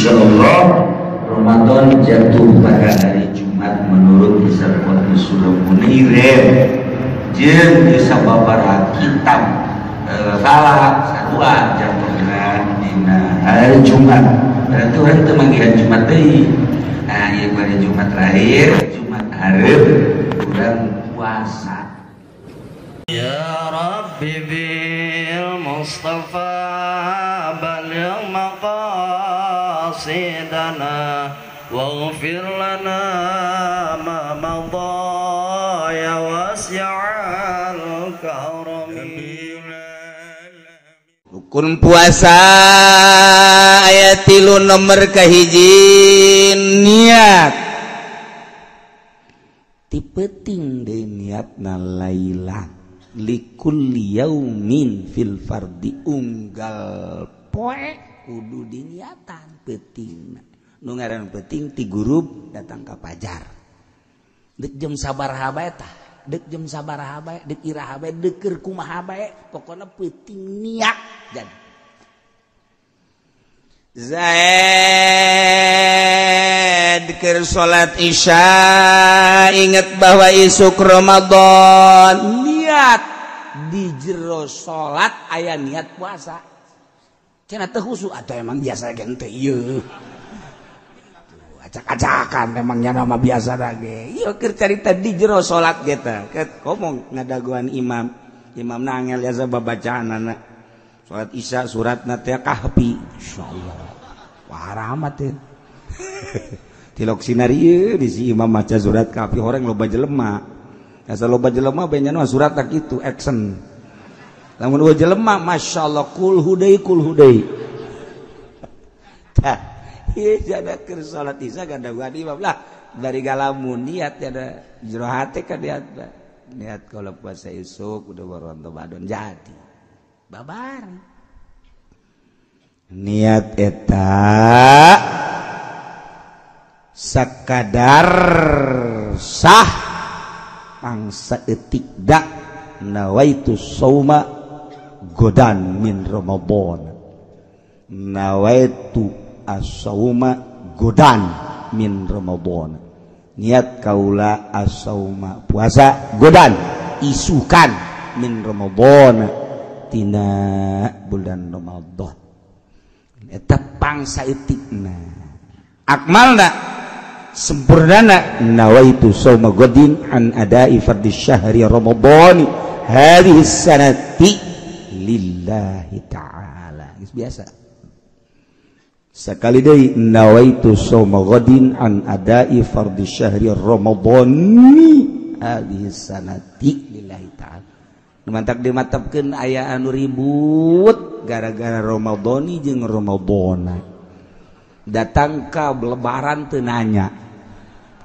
Insyaallah Ramadan jatuh pada hari Jumat menurut Isarqati Sulam Munir jeung sababaraha kitab salah sarua jatuhna dina hari Jumat. Berarti urang teu manggihan Jumat deui. Nah, ieu bari Jumat terakhir, Jumat hareup urang puasa. Ya Rabbi bil Mustafa balligh maqasidana waghfir lana ma madha ya wasi'al karami. Rukun puasa ayat 3 nomor kahiji niat. Ti peuting deui niatna lailan likulli yaumin fil fardi unggal poe kudu diniatan peutingna. Nu ngaran peuting ti gurub datang ka pajar. Deuk jam sabaraha bae tah, deuk jam sabaraha bae, deuk iraha bae, deuk keur kumaha bae, pokona peuting niat jadi. Zaid keur salat Isya inget bahwa isuk Ramadan, niat di jero salat aya niat puasa. Cenah teu khusyuk atuh emang biasa ge henteu ieu. Acak-acakan emangnya nama biasa ge. Ieu keur carita di jero salat ge tah. Komo ngadaguan imam. Imam na angel biasa babacaanana. Salat Isya suratna teh Kahfi. Insyaallah. Wah rahmat teh. Tilok sinar ieu di si imam maca surat Kahfi horeng loba jelema. Asa loba jelema beunyeun mah surat tak kitu action. Lamun eueuh jelema masyaallah kul hudai kul hudai. Tah, ieu jada keur salat Isya gadaguan imam lah dari galamun niat ada jero hate ka niat. Niat kalau puasa isuk udah baru Ramadan jadi. Babar. Niat eta sakadar sah mangsa etik dak nawaitu sauma godan min Ramadan. Nawaitu as-sauma godan min Ramadan. Niat kaula as-sauma puasa godan isukan min Ramadan tina bulan Ramadan. Eta pangsa etikna. Akmalna sempurnana nawaitu sauma godin an adai fardhi syahri Ramadan hadhihi sanati lillahi ta'ala. Geus biasa. Sekali deui nawaitu sauma godin an adai fardhi syahri Ramadan hadhihi sanati lillahi ta'ala. Mantak dimatapkeun aya anu ribut gara-gara Ramadhani jeung Ramadhana. Datang ka lebaran teu nanya.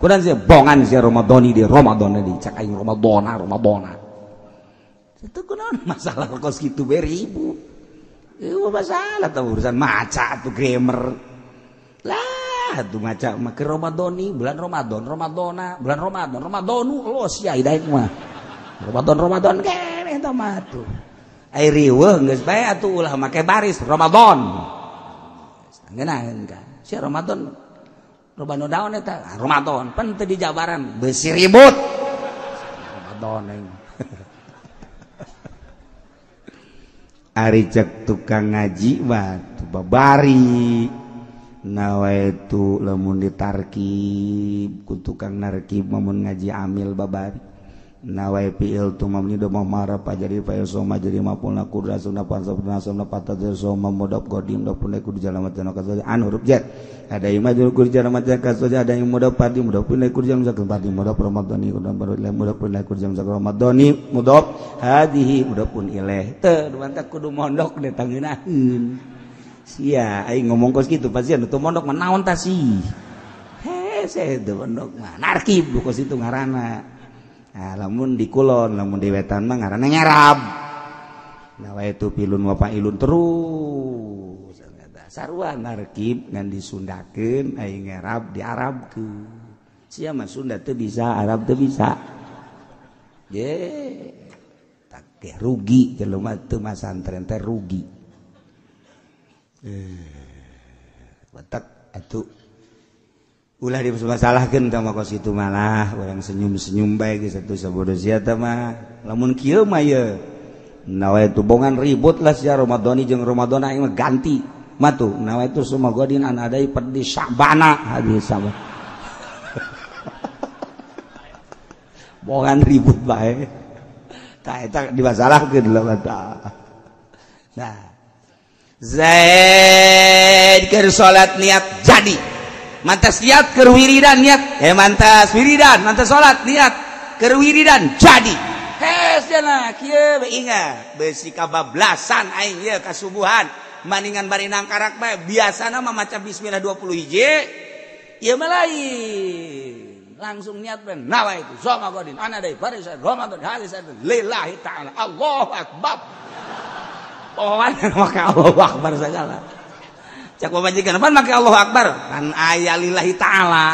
Kudan sia bongan sia Ramadhani di Ramadhana di cak aing Ramadhana Ramadhana. Itu kunaon masalah kos kitu bae ribut. Eueuh masalah tah urusan maca atuh grammar. Lah atuh maca mah ke Ramadhani bulan Ramadan Ramadhana bulan Ramadan Ramadhanu los sia hidaek mah. Ramadan Ramadan keneh eta mah atuh. Ai riweuh geus bae atuh ulah make baris Ramadan. Ngeunaheun ka. Sia Ramadan robano daun eta Ramadan pan teu dijabaran beusi ribut. Ramadan aing. Ari cek tukang ngaji mah babari nawaitu lamun ditarkib ku tukang narkib mun ngaji amil babari. Nawai fi'il tu mamni do marah jadi fa'il soma jadi maf'ul nakur rasuna pansabna soma patad soma mudab qadim do pun ku jalan matan kasoja an huruf jar ada yang majrur ku jalan matan kasoja ada yang mudab padi mudab pun ku jalan zakat padi mudab ramadhani ku baru le mudab pun ku jalan zakat ramadhani mudab hadhihi mudab pun ilaih teu mantap kudu mondok deh tangeunaheun sia aing ngomong kos kitu pasti anu teu mondok mah naon tah sih hese teu mondok mah narkib kos itu ngaranna. Nah, lamun di kulon, lamun di wetan mah ngaranna nyarab. Nawaitu pilun wa fa'ilun terus. Sarua narkib ngan disundakeun aing ngarab diarabkeun. Sia mah Sunda teu bisa, Arab teu bisa. Ye, tak rugi jelema teu masantren teh rugi. Batak Atuh ulah dimasalahkeun tah mah kos kitu malah urang senyum-senyum bae geus atuh sabodo sia tah mah. Lamun kieu mah ye nawaitu bongan ribut lah sia Ramadhani jeung Ramadhana aing mah ganti. Matu nawaitu sumagodin an adai perdi Sya'bana hadis sama. Bongan ribut bae. Tah eta dimasalahkeun lah tah. Nah, Zaid keur salat niat jadi. Mantas niat keur wiridan niat. Mantas wiridan, mantas salat niat keur wiridan jadi. Hes jana kieu we ingat besi kabablasan aing ieu kasubuhan maningan bari nangkarak bae biasana mah maca bismillah 20 hiji ieu mah lain langsung niat ben nawaitu soma godin ana dai barisan Ramadan hadis lillahi ta'ala Allahu akbar. Pohoan make Allahu akbar segala cak pamajikan pan make Allahu akbar kan aya lillahi ta'ala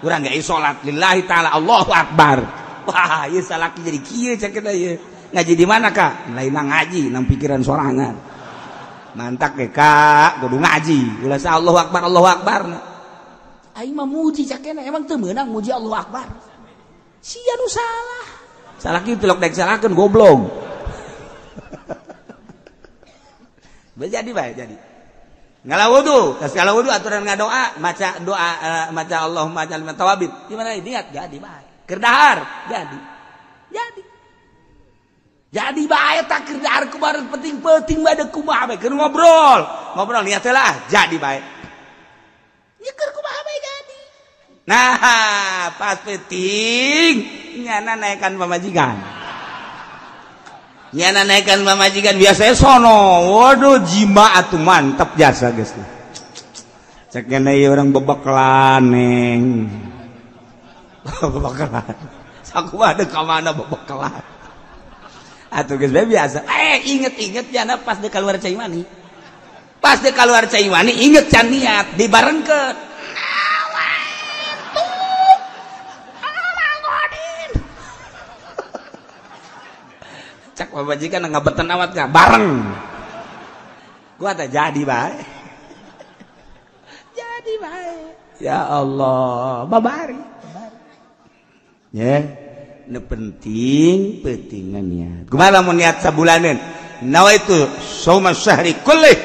urang ge salat lillahi ta'ala Allahu akbar. Wah, ieu salaki jadi kieu cak kita ieu. Ngaji di mana, Kak? Lain ngaji nang pikiran sorangan. Mantak ge, Kak, kudu ngaji. Ulah sa Allahu akbar, Allahu akbar. Aing mah muji cak kena, emang teu meunang muji Allahu akbar. Sia nu salah. Salaki tilok daek salahkeun goblok. Jadi bae jadi. Ngala wudu, tas ngala wudu aturan ngadoa, maca doa maca Allahumma ij'alni minat tawabin. Gimana niat jadi bae. Kerdahar jadi jadi jadi bae tak kerdahar kumaha penting-penting bae kumaha bae keur ngobrol ngobrol niat lah jadi bae nyeker kumaha bae jadi. Nah pas penting nyana naekan pamajikan, nyana naekan pamajikan biasanya sono waduh jima atuh mantep jasa geus cek ngene ieu urang bebekelan neng bebekelan saku ada ka mana bebekelan atuh geus biasa inget-inget jana pas de keluar cai mani, pas de keluar cai mani inget can niat dibarengkeun nawaitu alagodin cak pamajikan ngabeten awat ka bareng gua teh jadi bae jadi bae ya Allah babari. Ya, nu penting pentingan niat. Kumaha lamun niat sabulaneun? Nawaitu shauma syahri kullih.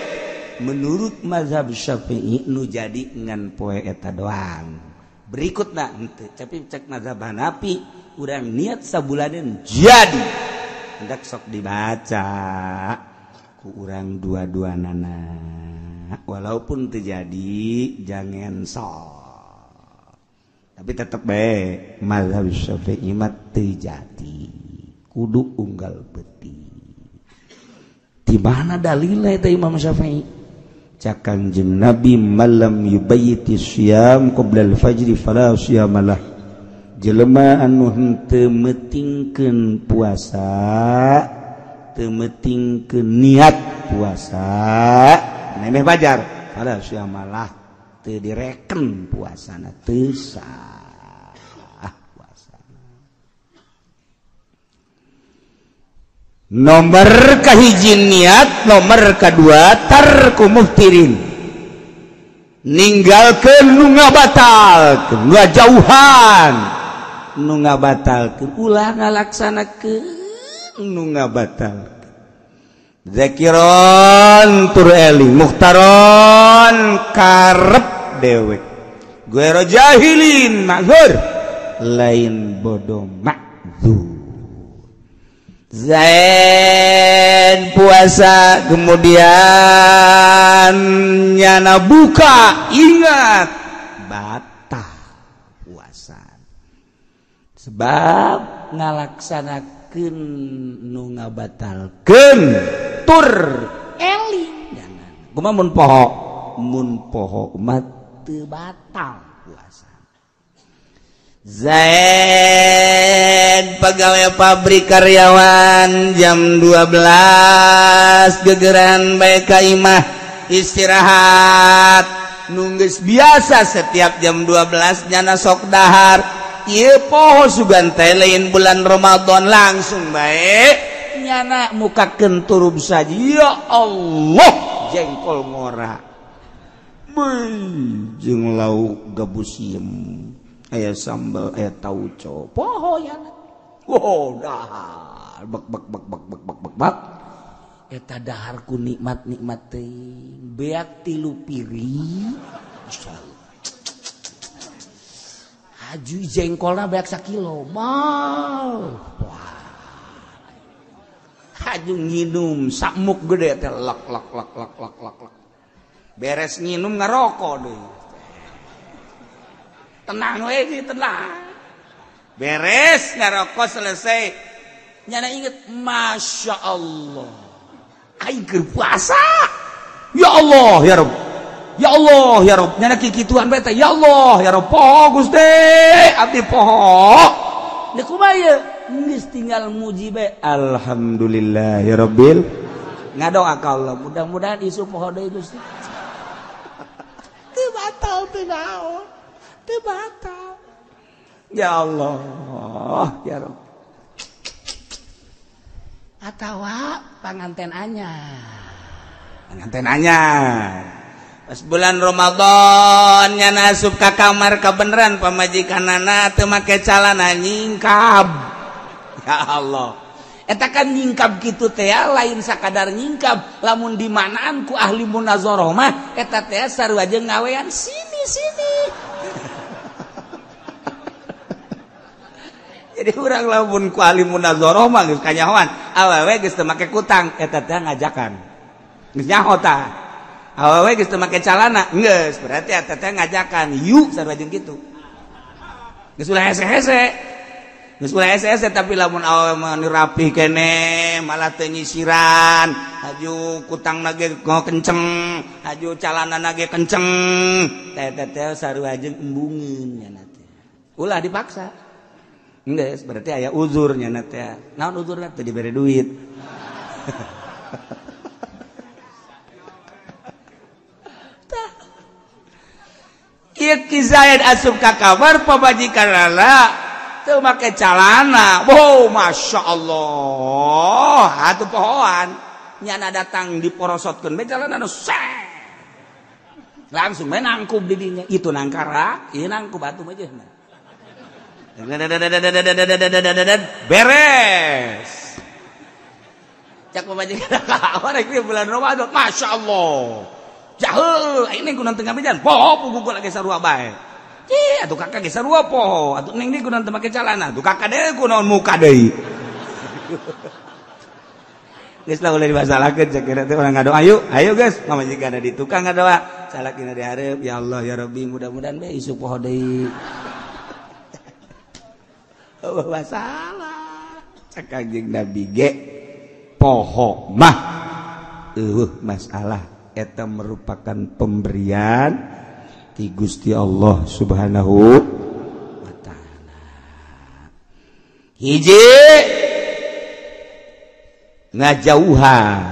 Menurut mazhab Syafi'i nu jadi ngan poe eta doang. Berikutna henteu, tapi cek mazhab Hanafi urang niat sabulaneun jadi. Hendak sok dibaca ku urang dua-duanana. Walaupun teu jadi jangan sok. Tapi tetep bae mazhab Syafi'i mah teu jadi kudu unggal beuti. Di mana dalilna eta Imam Syafi'i? Cak Kanjeng Nabi malam yubayyiti syiyam qabla al-fajri fala syiyamalah. Jelema anu henteu meutingkeun puasa, teu meutingkeun niat puasa, nemeh fajar fala syiyamalah. Teu direken puasana teu sah puasana. Nomor kahiji niat, nomor kadua tarku muftirin. Ninggalkeun nu ngabatalkeun, ngajauhan nu ngabatalkeun, ulah ngalaksanakeun nu ngabatalkeun. Zakiron tur eling muhtaron karep dewek guero jahilin makzur lain bodoh makzur. Zain puasa kemudian nyana buka ingat batal puasa sebab ngalaksanakeun nu ngabatalkeun tur eling jangan kumaha mun poho, mun poho mah teu batal puasa. Zaid pegawai pabrik karyawan jam 12 gegeran bae ka imah istirahat nunggus biasa setiap jam 12 nyana sok dahar ieu poho sugan teh lain bulan Ramadan langsung bae nyana mukakeun turub saja ya Allah jengkol ngora. Beuh jeung lauk gabus siem aya sambal aya tauco poho ya. Wow dahar bek bek bek bek bek bek bek bek eta dahar ku nikmat-nikmat teuing beak 3 piring insyaallah. Haju jengkolna beak sakilo mau. Wah. Haju nginum sakmuk gede teh lak lak lak lak lak lak lak. Beres nginum ngarokok deui. Tenang we sih tenang. Beres ngarokok selesai. Nyana inget Masya Allah. Aing keur puasa. Ya Allah ya Rabb. Ya Allah ya Rabb. Nyana kikituan bae teh ya Allah ya Rabb. Poho Gusti, abdi poho. Deuk kumaha ieu? Geus tinggal muji bae. Alhamdulillah ya Rabbil. Ngadoa ka Allah, mudah-mudahan isu poho deui Gusti. Teu batal teu naon. Teu batal. Ya Allah ya Rabb. Atawa panganten anyar. Panganten anyar. Pas bulan Ramadan nya asup ka kamar kabeneran pamajikanana teu make calana nyingkab. Ya Allah. Eta kan nyingkab kitu teh lain sakadar nyingkab, lamun dimanaan ku ahli munazarah mah eta teh sarua jeung ngawean sini-sini. Jadi urang lamun ku ahli munazarah mah geus kanyahoan, awewe geus teu make kutang eta teh ngajakan. Geus nyaho tah. Awewe geus teu make calana, geus berarti eta teh ngajakan yuk sarua jeung kitu. Geus ulah hese-hese. Geus ulah hese-hese tapi lamun awewe mah rapi keneh malah teu nyisiran, haju kutangna ge kenceng, haju calanana ge kenceng. Teh teh sarua jeung embungeun nya teh. Ulah dipaksa. Geus berarti aya uzurnya na teh. Naon uzurna teh dibere duit. Tah. Ieu Ki Zaid asup ka kamar pamajikanana teu make calana. Wow, Masya Allah. Atuh pohoan. Nyana datang diporosotkeun bae calana nu langsung bae nangkub di dinya. Itu nangkara, ieu nangkub atuh mah jeung. Beres. Cak pamajikan kamar rek bulan Ramadan, Masya Allah. Jahul, ini kunan tengah bejan. Poho puguh lagi sarua bae. Cih, atuh kakak ge sarua poho. Atuh neng deui kunan teu make calana. Atuh kakak deui kunaon muka deui. Geus lah ulah dimasalahkeun cek kira teh urang ngadoa ayo, ayo geus pamajikan di tukang ngadoa. Salakina di hareup, ya Allah ya Rabbi mudah-mudahan bae isuk poho deui. Oh, masalah cek Kanjeng Nabi ge poho mah eueuh masalah eta merupakan pemberian ti Gusti Allah Subhanahu wa taala. Hiji ngajauhan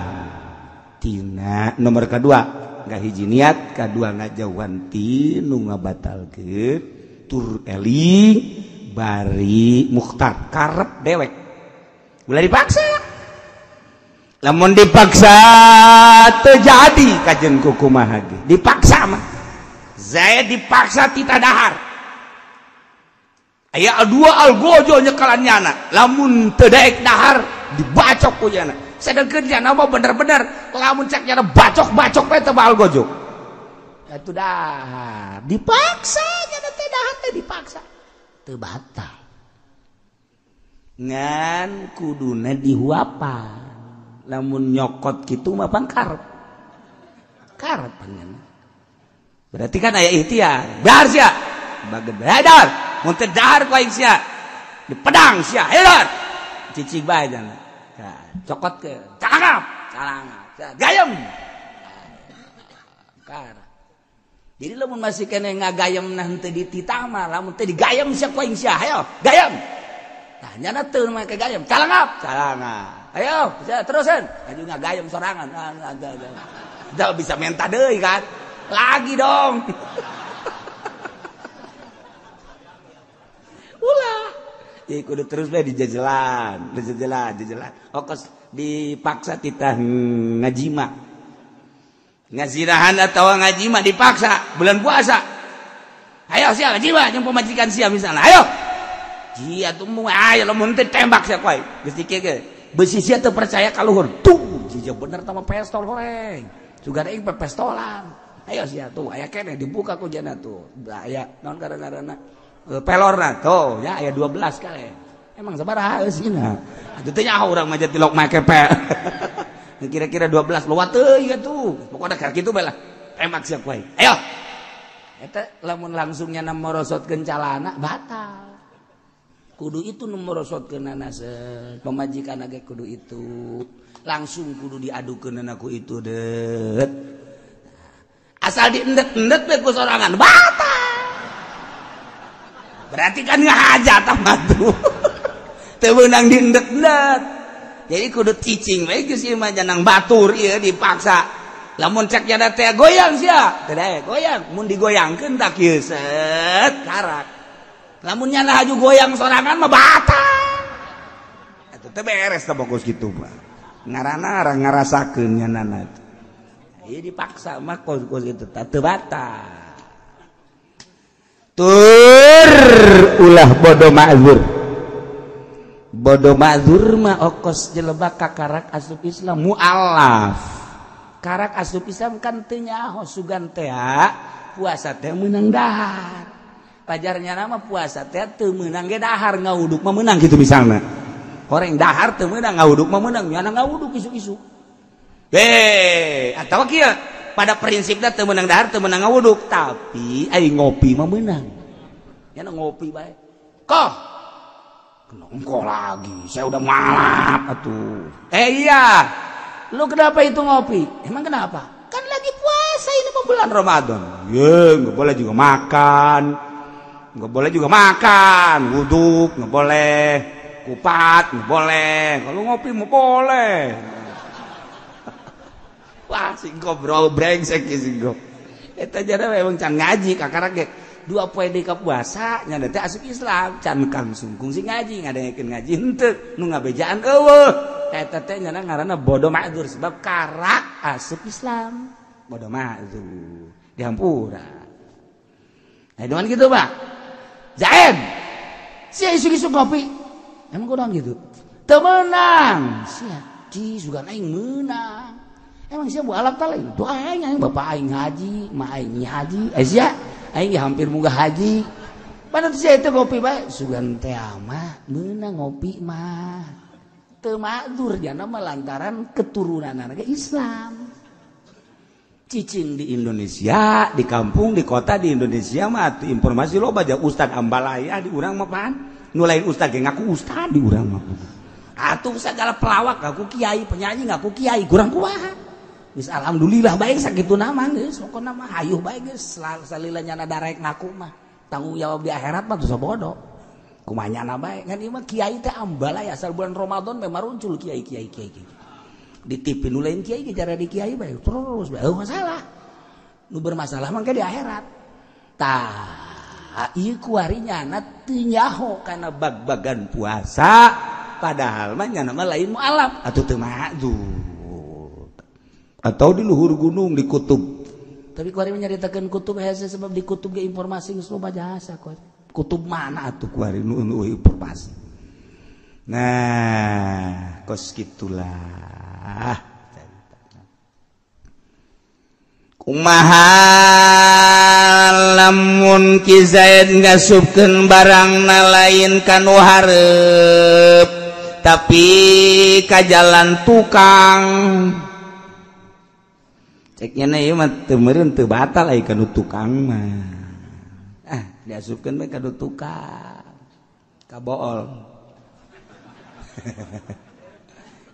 tina nomor kedua ngahiji niat kadua ngajauhan ti nu ngabatalkeun tur eling bari mukhtar karep dewek ulah dipaksa lamun dipaksa terjadi kajen kukumaha ge dipaksa mah Zaid dipaksa tita dahar aya dua algojo nyekalan nyana lamun teu daek dahar dibacok ku nyana sedengkeun nyana mah bener-bener lamun cek nyana bacok-bacok bae teu algojo atuh dahar dipaksa nyana teh dahar teh dipaksa teu batal ngan kuduna dihuapan lamun nyokot kitu mah pang karep karep pangan berarti kan aya ikhtiar dahar sia bageun dahar mun teu dahar ku aing sia dipedang sia hayo cicing bae jana cokot ke calangap calangap gayem karep. Jadi lamun masih kene ngagayem nah henteu dititah mah lamun teu digayem sia ku aing sia hayo gayem. Tah nyana teu make gayem calangap calangap. Ayo terusan aju ngagayem sorangan. Udah bisa minta deui kan. Lagi dong. Ulah. Jadi kudu terus bae dijajalan, dijajalan, dijajalan. Okos dipaksa titah ngajima. Ngazirahan atau ngaji mah dipaksa bulan puasa. Ayo sia ngaji mah jeung pamajikan sia misalnya. Ayo. Jia tuh mu ayo lamun teu tembak sia koe. Geus kieu ge. Beusi sia teu percaya ka luhur. Tuh, jija bener tama pestol horeng. Sugan aing pepestolan. Ayo sia tuh aya keneh dibuka ku jana tuh. Aya naon ngaranna pelorna tuh ya aya 12 kali. Emang sabaraha eusina. Atuh teh nyaho urang mah tilok make pe. Kira-kira 12 lewat teuing atuh. Pokona keur kitu bae lah. Tembak sia koe. Ayo. Eta lamun langsungnya na morosotkeun calana batal. Kudu itu nu morosotkeunana pamajikan ge kudu itu. Langsung kudu diadukeunana ku itu deut. Asal diendet-endet we ku sorangan batal. Berarti kan ngahajat mah tuh. Teu meunang diendet-endet. Jadi kudu cicing we geus ieu mah janang batur ieu dipaksa. Lamun cek jana teh goyang sia, teu dae goyang, mun digoyangkeun tak kieu set karak. Lamun nyana haju goyang sorangan mah batal. Atuh teu beres teh bagus kitu mah. Ngaranna arang ngarasakeun nyanana teh. Ieu dipaksa mah kos-kos kitu teh teu batal. Tur ulah bodoh ma'zur. Bodoh ma'zur mah okos jelebak kakarak asup Islam mualaf. Karak asup Islam kan teu nyaho sugan teh puasa teh meunang dahar. Pajarnya nama puasa teh teu meunang ge dahar ngawuduk mah meunang kitu misalna. Horeng dahar teu meunang ngawuduk mah meunang nyana ngawuduk isuk-isuk. Atawa kieu pada prinsipnya teu meunang dahar teu meunang ngawuduk tapi ai ngopi mah meunang. Nyana ngopi bae. Koh nongko lagi, saya udah malap atuh. Iya. Lu kenapa itu ngopi? Emang kenapa? Kan lagi puasa ini mau bulan Ramadan. Ye, enggak boleh juga makan. Enggak boleh juga makan, wuduk enggak boleh, kupat enggak boleh. Kalau ngopi mau boleh. Wah, singko bro brengsek singko. Eta jare memang can ngaji kakarak ge. 2 poe deui ka puasa nya teh asup Islam can kang sungkung sing ngaji ngadengekeun ngaji henteu nu ngabejaan eueuh. Eta teh nya ngaranna bodoh ma'dzur sebab karak asup Islam. Bodoh ma'dzur dihampura. Nah, dengan gitu Pak. Zaid. Sia isuk-isuk ngopi. Emang kunaon gitu? Teu meunang. Sia di sugan aing meunang. Emang sia bu alap ta lain? Doa aing aing bapak aing haji, ma aing haji. Eh sia aing hampir munggah haji. Padahal sia itu ngopi bae sugan teh mah meunang ngopi mah. Teu ma'dzur jana mah lantaran keturunanana ge Islam. Cicing di Indonesia, di kampung, di kota di Indonesia mah atuh informasi loba aja ustad ambalaya di urang mah pan. Nu lain ustad ge ngaku ustad di urang mah. Atuh segala pelawak ngaku kiai, penyanyi ngaku kiai, kurang kumaha. Geus alhamdulillah bae sakitu nama geus, pokona mah hayuh bae geus salila nyana darek ngaku mah. Tanggung jawab di akhirat mah dosa bodoh. Kumaha nyana bae ngan ieu mah kiai teh ambalaya asal bulan Ramadan mah maruncul kiai kiai kiai. Di TV nu lain kiai ge cara di kiai bae terus bae masalah. Nu bermasalah mah di akhirat. Tah ieu kuari nyana teu nyaho kana bag-bagan puasa padahal mah nyana mah lain mualaf atuh teu ma'dzur. Atau di luhur gunung di kutub. Tapi kuari nyaritakeun kutub hese sebab di kutub ge informasi geus loba jasa kuari. Kutub mana atuh kuari nu informasi. Nah, kos gitulah. Kumaha lamun Ki Zaid ngasupkeun barangna lain ka nu hareup tapi ka jalan tukang. Ceknya na ieu mah teu meureun teu batal ai ka nu tukang mah. Ah, diasupkeun bae ka nu tukang. Ka bool.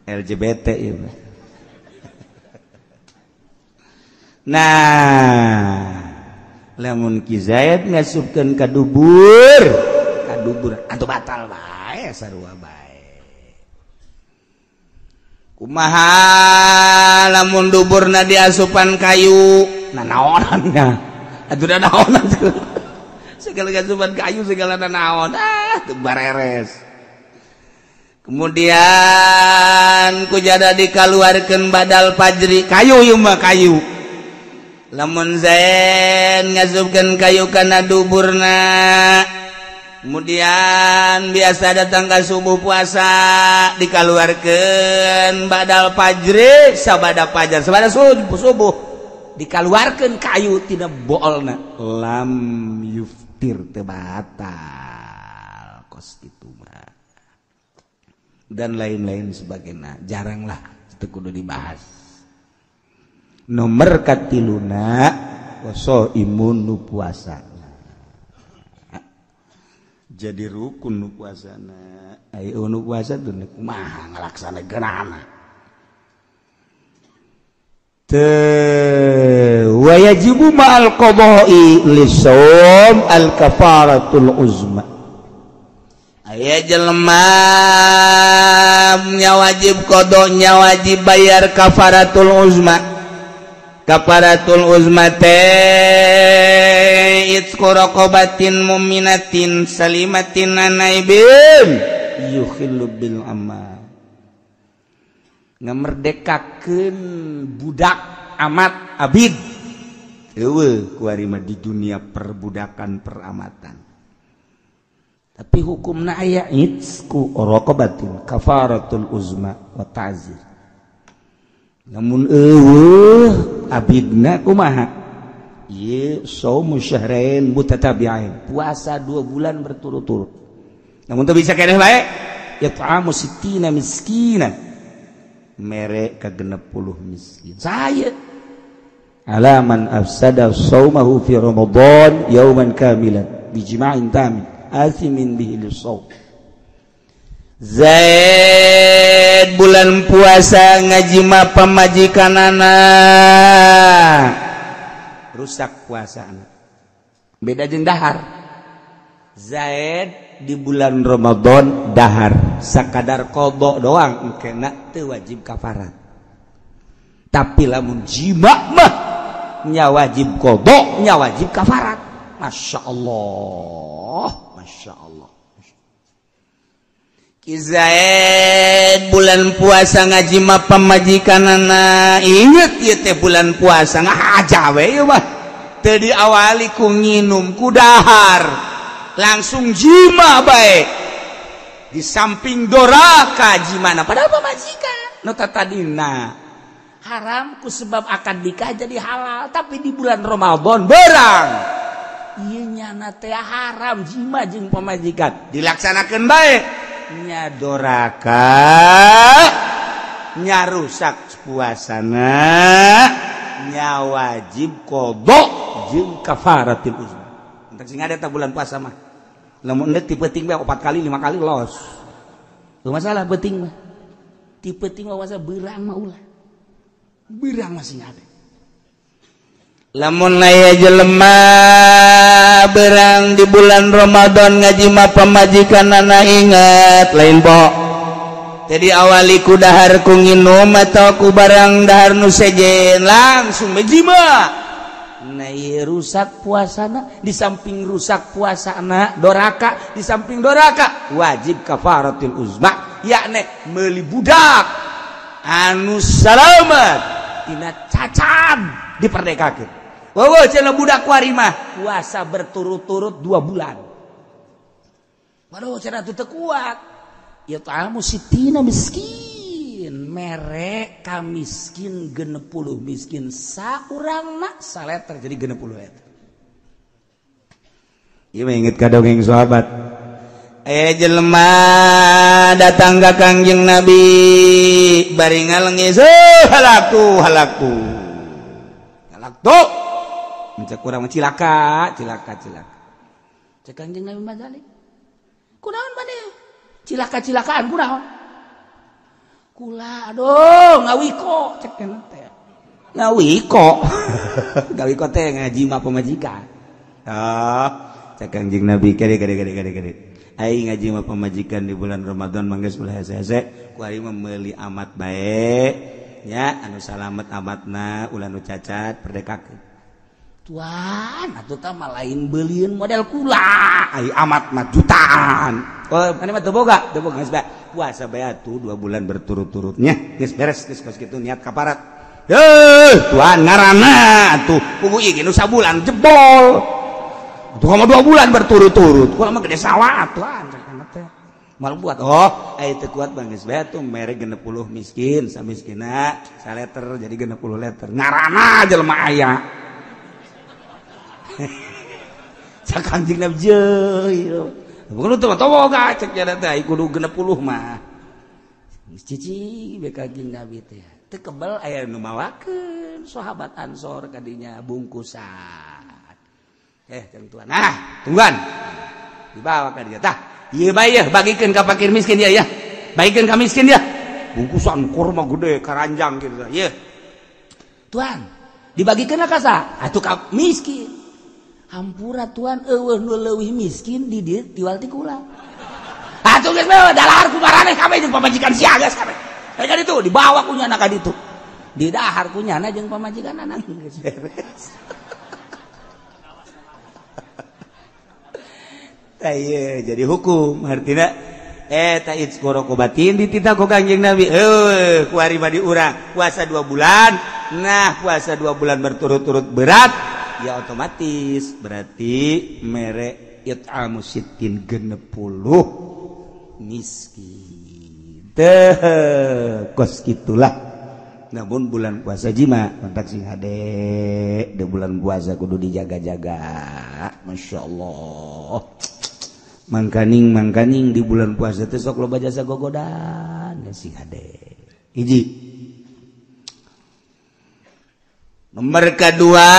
LGBT ieu mah. Nah, lamun Ki Zaid ngasupkeun ka dubur atuh batal bae sarua bae. Kumaha lamun duburna diasupan kayu, nanaonan nya. Atuh nanaonan segala asupan kayu segala nanaon, ah teu bareres. Kemudian ku jada dikaluarkeun badal fajri, kayu ieu mah kayu. Lamun Zaid ngasupkeun kayu kana duburna, kemudian biasa datang ke subuh puasa dikaluarkeun badal fajri sabada fajar sabada subuh dikaluarkeun kayu tina boolna lam yuftir teu batal kos kitu mah dan lain-lain sebagainya jaranglah itu kudu dibahas. Nomor katiluna waso imun nu puasa jadi rukun nu puasana ayo nu puasa tuh kumaha ngalaksanakeunana teu wajibu ma'al qada'i lisawm al kafaratul uzma. Aya jelema nya wajib qada nya wajib bayar kafaratul uzma. Kafaratul uzma teh itqu raqabatin mu'minatin salimatin anaibin yukhillu bil amal, ngamerdekakeun budak amat abid. Eueuh kuari mah di dunia perbudakan peramatan, tapi hukumna aya itqu raqabatin kafaratul uzma wa ta'zir. Namun eueuh abidna kumaha ieu saumu syahrain mutatabi'ain, puasa 2 bulan berturut-turut. Namun teu bisa keneh bae it'amu sittina miskinan, mere ka 60 miskin. Saya alaman afsada saumahu fi ramadan yauman kamilan bijima'in tamin asimin bihi lisawm. Zaid bulan puasa ngajima pamajikanana rusak puasana, beda jeung dahar. Zaid di bulan Ramadan dahar sakadar qada doang engkena teu wajib kafarat, tapi lamun jima mah nya wajib qada nya wajib kafarat. Masya Allah, Masya Allah. Zaid bulan puasa ngajima pamajikanana, inget ieu teh bulan puasa ngahaja we ieu mah teu diawali ku nginum ku dahar, langsung jima bae di samping doraka jimana padahal pamajikan nu tadina haram ku sebab akad nikah jadi halal, tapi di bulan Ramadan berang ieu nyana teh haram jima jeung pamajikan dilaksanakeun bae nya doraka nya rusak puasana nya wajib qada jeung kafaratul uzma. Entek sing ada bulan puasa mah lamun endek ti peuting bae 4 kali 5 kali los teu masalah peuting mah ti peuting mah puasa beurang mah ulah beurang mah sing ada. Lamun aya jelema berang di bulan Ramadan ngajima pamajikanana ingat lain po jadi awali ku dahar ku nginum atau ku barang dahar nu sejen langsung ngajima nah ieu rusak puasana, di samping rusak puasana doraka, di samping doraka wajib kafaratul uzma yakni meuli budak anu salamat tina cacat diperdekakeun. Wowo cenah budak kuari mah puasa berturut-turut 2 bulan. Waduh cenah teu kuat. Ya ta'amu sitina miskin, mere ka miskin 60 miskin saurangna saleter jadi 60 eta. Ieu mah inget ka dongeng sahabat. Aya jelema datang ka Kangjeng Nabi bari ngalengis, halaku halaku. Halaktu. Mencek kurang cilaka, cilaka, cilaka. Cek Kangjeng Nabi Mazalik. Kunaon maneh? Cilaka-cilakaan kunaon? Kula aduh ngawiko cek teh. Ngawiko. Ngawiko teh ngaji mah pamajikan. Ah, cek Kangjeng Nabi kade kade kade kade kade. Aing ngaji mah pamajikan di bulan Ramadan mangga ulah hese-hese, ku aing mah meuli amat bae. Nya anu salamet amatna ulah nu cacat perdekakeun. Tuan atuh tah mah lain beulieun model kula ai amat mah jutaan. Oh maneh mah teu boga geus bae puasa bae atuh 2 bulan berturut-turutnya geus beres geus kos kitu niat kaparat Heuh, tuan ngaranna atuh pugu ieu nu sabulan jebol. Tuh mah 2 bulan berturut-turut. Kula mah gede sawah tuan teh. Mal buat oh, aya teu kuat bang geus bae tuh mere 60 miskin, samiskina saleter jadi 60 liter. Ngaranna jelema aya. Cak Kanjeng Nabi jeuh. Bukan teu boga cek nya teh kudu 60 mah. Cici be Kanjeng Nabi teh. Teu kebel aya nu mawakeun sahabat Ansor kadinya bungkusan. Jeung tuan. Nah, tungguan. Dibawa ka dieu tah. Ieu bae yeuh bagikeun ka fakir miskin ya ya. Bagikeun ka miskin ya. Bungkusan kurma gede karanjang kitu tah. Ieu. Tuan, dibagikeun ka saha? Atuh ka miskin. Hampura tuan eueuh nu leuwih miskin di dieu tiwal ti kula. Atuh geus mah dalahar ku maraneh kabeh jeung pamajikan sia geus kabeh. Ka ditu dibawa ku nyana ka ditu. Didahar ku nyana jeung pamajikan anak geus beres. Tah jadi hukum artina eta itsqorokobatin dititah ku Kanjeng Nabi. Heuh, kuari mah di urang puasa 2 bulan. Nah, puasa 2 bulan berturut-turut berat ya otomatis berarti mere it'amu sittin 60 miskin. Teh kos kitulah. Namun bulan puasa jima kontak sing hade di bulan puasa kudu dijaga-jaga. Masya Allah. Mangkaning di bulan puasa teh sok loba jasa gogodan sing hade. Hiji. Nomor kedua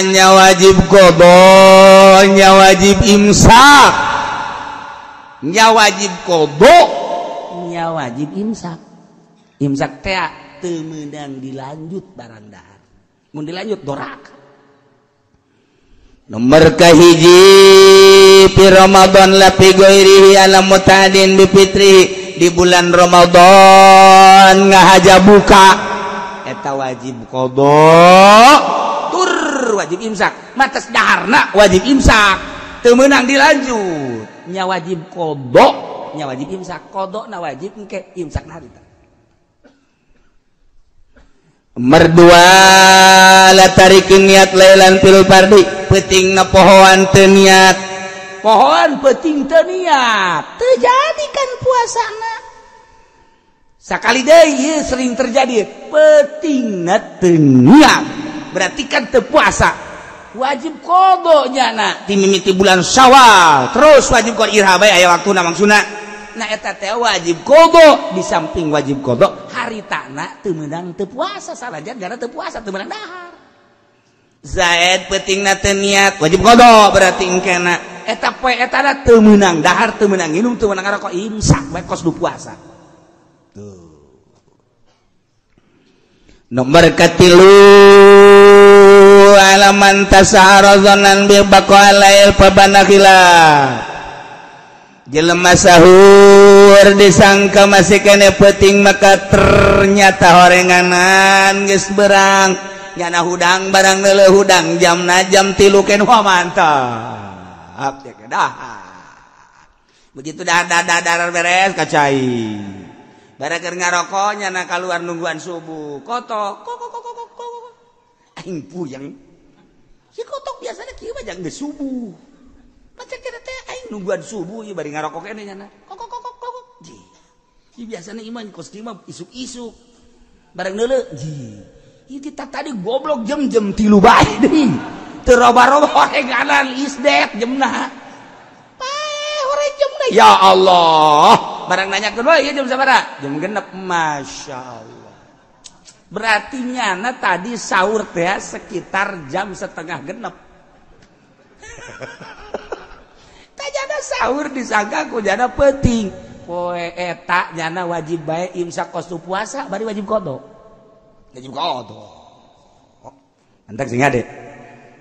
nya wajib qadha, nya wajib imsak. Nya wajib qadha, nya wajib imsak. Imsak teh teu meunang dilanjut barang dahar. Mun dilanjut doraka. Nomor kahiji fi Ramadan la fi ghairihi ala mutadin bi fitri, di bulan Ramadan ngahaja buka eta wajib qadha tur wajib imsak. Matas daharna wajib imsak, teu meunang dilanjut. Nya wajib qadha, nya wajib imsak. Qadha na wajib engke imsak na harita. Merdua la tarikin niat lailan fil fardi, peuting na pohoan teu niat. Pohoan peuting teu niat, teu jadi kan puasana. Sakali deui ieu sering terjadi, peutingna teu niat. Berarti kan teu puasa. Wajib qadha nyana ti mimiti bulan Syawal, terus wajib qadha irha bae aya waktuna maksudna. Nah eta teh wajib qadha, di samping wajib qadha haritana teu meunang teu puasa sanajan gara teu puasa teu meunang dahar. Zaid peutingna teu niat wajib qadha berarti engkena eta poe etana teu meunang dahar teu meunang nginum teu meunang ngarokok imsak bae kos du puasa. Tuh. Nomor katilu alaman tasahara dzanan bi baqalail pabanakhila. Jelema sahur disangka masih kene peuting maka ternyata horenganan geus berang nyana hudang barang leuleuh hudang jamna jam 3 ken wah mantap ya dahar. Begitu dahar dahar beres kacai barang keur ngarokok nyana kaluar nungguan subuh kotok kok kok kok kok aing puyeng si kotok biasanya kieu mah jang geus subuh. Pacek kira teh aing nungguan subuh ieu bari ngarokok keneh nyana. Kok kok kok kok. Ji. Ieu biasana iman kos kieu mah isuk-isuk. Bareng neuleuh, ji. Ieu kita tadi goblok jam-jam 3 bae deui. Teu roba-roba horenganan isdet jamna. Pae horeng jamna. Ya Allah. Barang nanyakeun we ieu jam sabaraha? Jam 6. Masya Allah. Berarti nyana tadi sahur teh sekitar jam 5:30. Jana sahur disangka ku jana peuting poe eta jana wajib bae imsak kos puasa bari wajib qadha. Wajib qadha. Antak sing ade.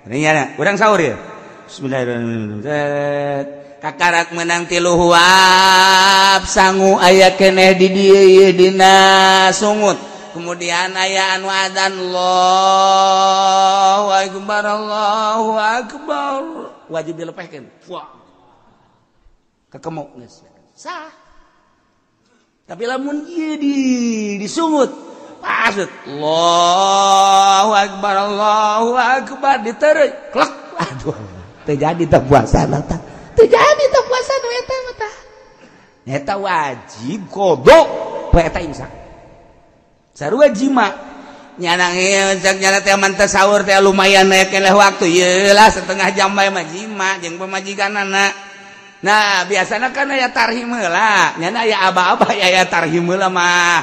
Ini nyana urang sahur ya. Bismillahirrahmanirrahim. Kakarak menang 3 huap sangu aya keneh di dieu ieu dina sungut. Kemudian aya anu adzan Allahu akbar Allahu akbar. Wajib dilepehkeun. Wah. Kekemuk geus sah. Tapi lamun ieu di disungut Pas Allahu akbar Allahu akbar diteureuy klek aduh teu jadi teh puasa tah teu jadi teh puasa nu eta mah tah eta wajib qada poe eta imsak sarua jima nyana cek nyana teh man teh sahur teh lumayan aya keneh waktu ieu lah setengah jam bae mah jima jeung pamajikanana. Nah biasana kan aya tarhim heula nyana aya aba-aba aya tarhim heula mah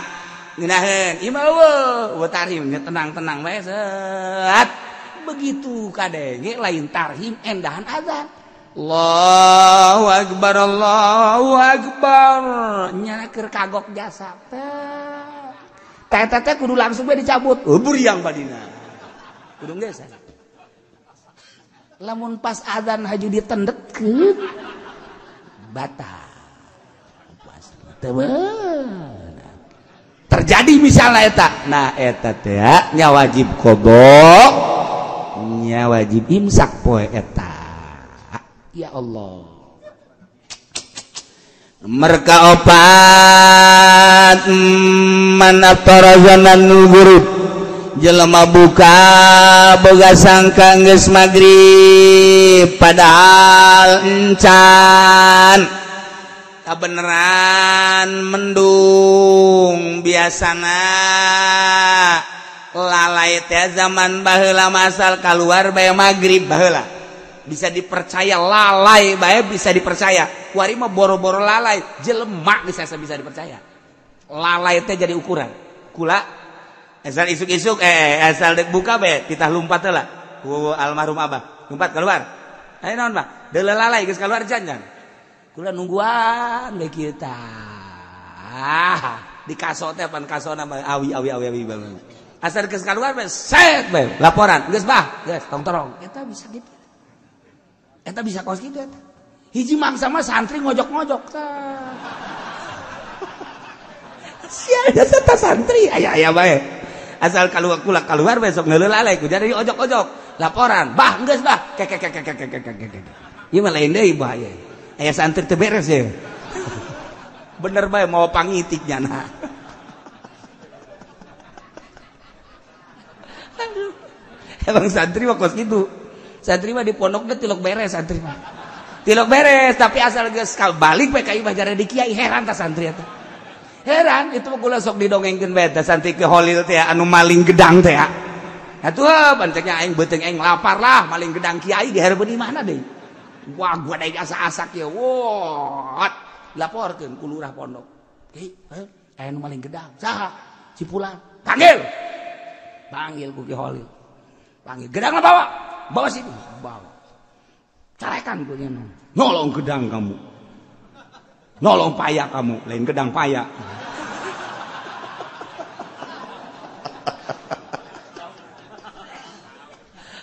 ngeunaheun ieu mah eueuh tarhim nya tenang-tenang bae set begitu kadenge lain tarhim endahan azan Allahu akbar Allahu akbar nyana keur kagok jasa teh teh teh kudu langsung bae dicabut buriang badina kudu geus lamun pas azan haju ditendetkeun batal puasa teu terjadi misalnya eta nah eta teh nya wajib qada nya wajib imsak poe eta. Ya Allah mereka opat man aftara zananul ghurub jelema buka boga sangka geus magrib padahal encan kabeneran mendung biasana lalai teh zaman baheula masal keluar bae magrib baheula bisa dipercaya lalai bae bisa dipercaya kuari mah boro-boro lalai jelema bisa bisa dipercaya lalai teh jadi ukuran kula asal isuk-isuk asal dek buka bae titah lumpat heula ku almarhum abah lumpat keluar ayo naon bah deuleu lalai geus keluar jangan kula nungguan bae kieu tah di kaso teh pan kasona mah awi awi awi awi banget asal geus keluar bae set bae laporan geus bah geus tong torong eta bisa gitu eta bisa kos kitu eta hiji mangsa mah santri ngojok-ngojok tah sia eta santri aya aya bae asal keluar kula keluar besok ngeuleuh lalai ku jadi ojok-ojok laporan bah geus bah kek kek kek kek kek kek ieu mah lain deui bahaya aya santri teu beres ya bener bae mau pangitik nyana. Aduh emang santri mah kos kitu santri mah di pondok teh tilok beres santri mah tilok beres tapi asal geus balik bae ka imah jare di kiai heran tah santri eta heran itu mah kula sok didongengkeun bae tah santri ke Holil teh anu maling gedang teh atuh panceknya aing beuteung aing lapar lah maling gedang kiai di hareupeun imahna deui wah gua daek asa-asak ye wah laporkeun ku lurah pondok kiai aya nu maling gedang saha si fulan panggil panggil ku Ki Holil panggil gedangna bawa bawa sini bawa carekan ku nya nolong gedang kamu nolong paya kamu lain gedang paya.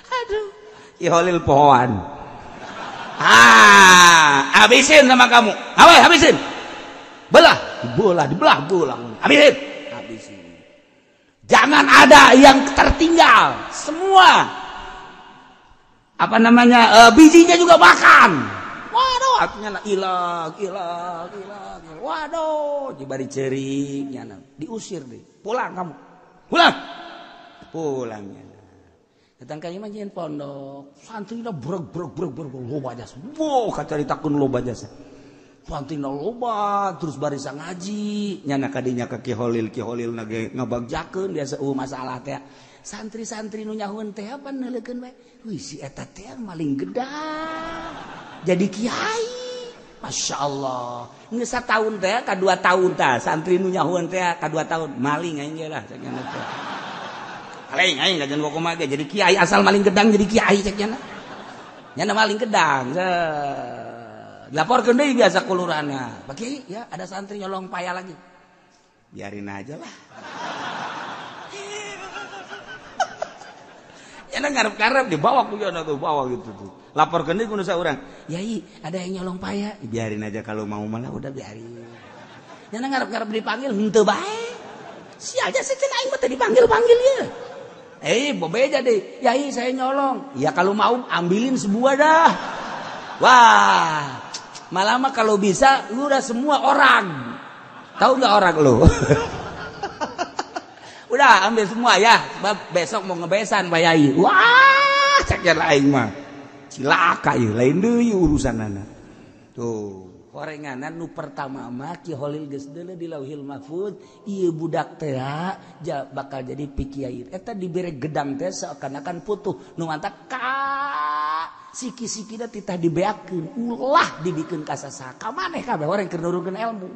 Aduh Ki Holil pohoan ah habisin sama kamu awe habisin belah bola dibelah bola habisin habisin jangan ada yang tertinggal semua apa namanya bijinya juga makan waduh artinya ilang ilang ilang waduh jibari cering nyana diusir deh pulang kamu pulang pulangnya datang ka imah nyeun pondok santrina breg breg breg breg loba jasa wow kacaritakeun loba jasa santrina loba terus barisa ngaji nyana kadinya ka Ki Holil Ki Holil na ge ngabagjakeun biasa masalah teh santri-santri nu nyahueun teh apa neuleukeun bae wih si eta teh maling gedang jadi kiai Masya Allah geus sataun teh ka 2 tahun tah santri nu nyahueun teh ka 2 tahun maling aing ge lah cek nya teh maling aing kajian kumaha ge jadi kiai asal maling gedang jadi kiai cek nya nya maling gedang laporkeun deui biasa kulurana Pak Kiai ya ada santri nyolong paya lagi biarin aja lah. Enak ngarep-ngarep dibawa ku yana tuh bawa gitu tuh. Laporkeun deui ku nu saurang. Yai, ada yang nyolong paya. Biarin aja kalau mau malah udah biarin. Nyana ngarep-ngarep dipanggil henteu bae. Sia aja cenah aing mah teu dipanggil-panggil ieu. Bobeja deh. Yai, saya nyolong. Ya kalau mau ambilin sebuah dah. Wah, malah mah kalau bisa lu udah semua orang. Tahu nggak orang lu? Udah ambil semua ya, sebab besok mau ngebesan Pak Yai. Wah, cek aing mah. Cilaka ieu, lain deui urusanana. Tuh, horenganan nu pertama mah Ki Holil geus deuleu di Lauhil Mahfuz, ieu budak teh bakal jadi pikiai. Eta dibere gedang teh seakan-akan putuh, nu mantak ka siki-sikina titah dibeakeun, ulah dibikeun ka sasaha. Ka maneh kabeh orang keur nurunkeun ilmu.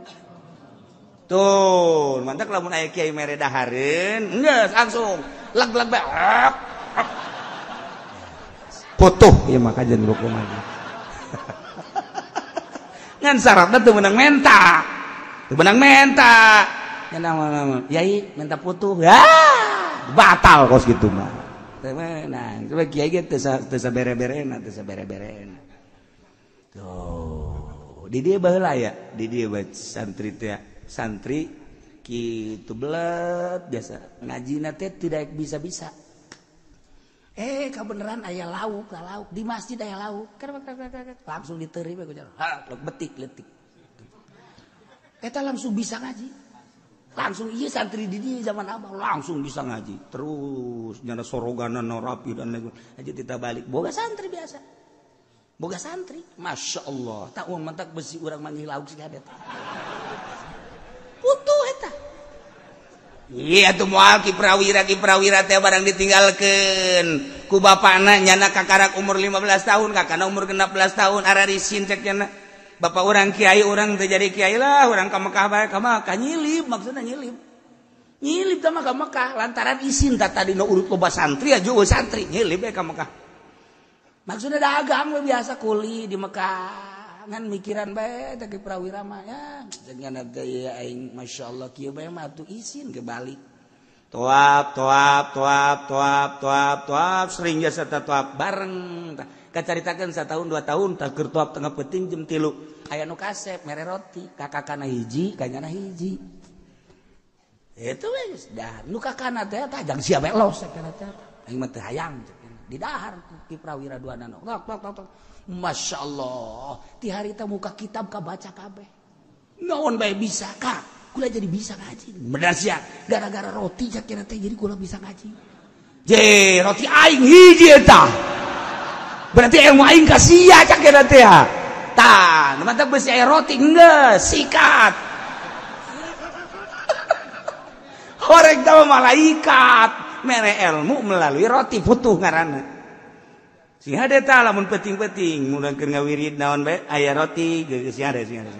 Tuh, mantak lamun aya kiai mere dahareun, geus langsung leg-leg bae. Putuh ieu mah kajian hukum aja. Ngan syaratna teu meunang menta. Teu meunang menta. Nya naon yai menta putuh. Ya, batal kos kitu mah. Teu meunang. Coba kiai ge teu sabere-berena, teu sabere-berena. Tuh, di dieu baheula ya, di dieu bae santri teh. Santri kitu belet biasa ngajina teh tidak bisa-bisa. Kebeneran aya lauk, lauk di masjid aya lauk. Langsung diteri we ku jalan. Ha, betik letik. Eta langsung bisa ngaji. Langsung ieu santri di dieu zaman abah langsung bisa ngaji. Terus nyana soroganan rapi dan lain. Aja kita balik boga santri biasa. Boga santri, Masya Allah. Tak uang mentak besi urang manggih lauk sih hadet. Putuh eta. Iya tuh moal Ki Prawira teh barang ditinggalkeun ku bapana nyana kakarak umur 15 tahun kakana umur 16 tahun ararisin cek nyana. Bapak urang kiai urang teh jadi kiai lah urang ka Mekah bae ka Mekah nyilip maksudna nyilip. Nyilip teh mah ka Mekah lantaran isin tah tadi nu urut loba santri aja eueuh santri nyilip bae ka Mekah. Maksudna dagang we biasa kuli di Mekah. Ngan mikiran bae teh Ki Prawira mah ya dengan teh aing masyaallah kieu bae mah atuh isin ke balik. Toap toap toap toap toap toap sering jasa toap bareng tah kacaritakeun satahun 2 tahun tah keur toap tengah peuting jam 3 aya nu kasep mere roti kakakana hiji kanyana hiji. Itu we geus dah nu kakana teh tah jang sia bae los kana teh aing mah teu hayang di dahar Ki Prawira dua nano. Tok tok tok. Masya Allah, ti harita muka kitab kabaca kabeh. Naon bae bisa ka? Kula jadi bisa ngaji. Bener sia, gara-gara roti cak teh jadi kula bisa ngaji. Je, roti aing hiji eta. Berarti ilmu aing ka sia cak teh. Tah, nu mantap beusi aya roti geus sikat. Horeng teh malaikat mere ilmu melalui roti putuh ngaranna. Sing hade tah lamun penting-penting mun keur ngawirid naon bae aya roti geus sing hade sing hade.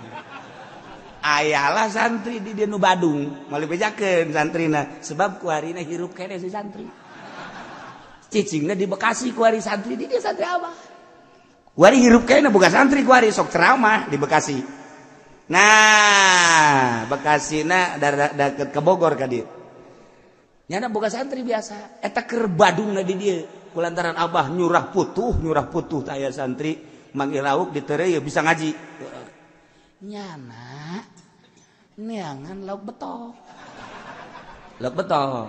Ayalah santri di dieu nu Badung, moal dibejakeun santrina sebab kuarina hirup keneh si santri. Cicingna di Bekasi kuari santri di dieu santri abah. Kuari hirup keneh boga santri kuari sok ceramah di Bekasi. Nah, Bekasina deket ke Bogor ka dieu. Nyana boga santri biasa, eta keur Badungna di dieu. Kulantaran abah nyurah putuh taya santri manggil lauk ditereu ya bisa ngaji. Nyana neangan lauk betok. Lauk betok.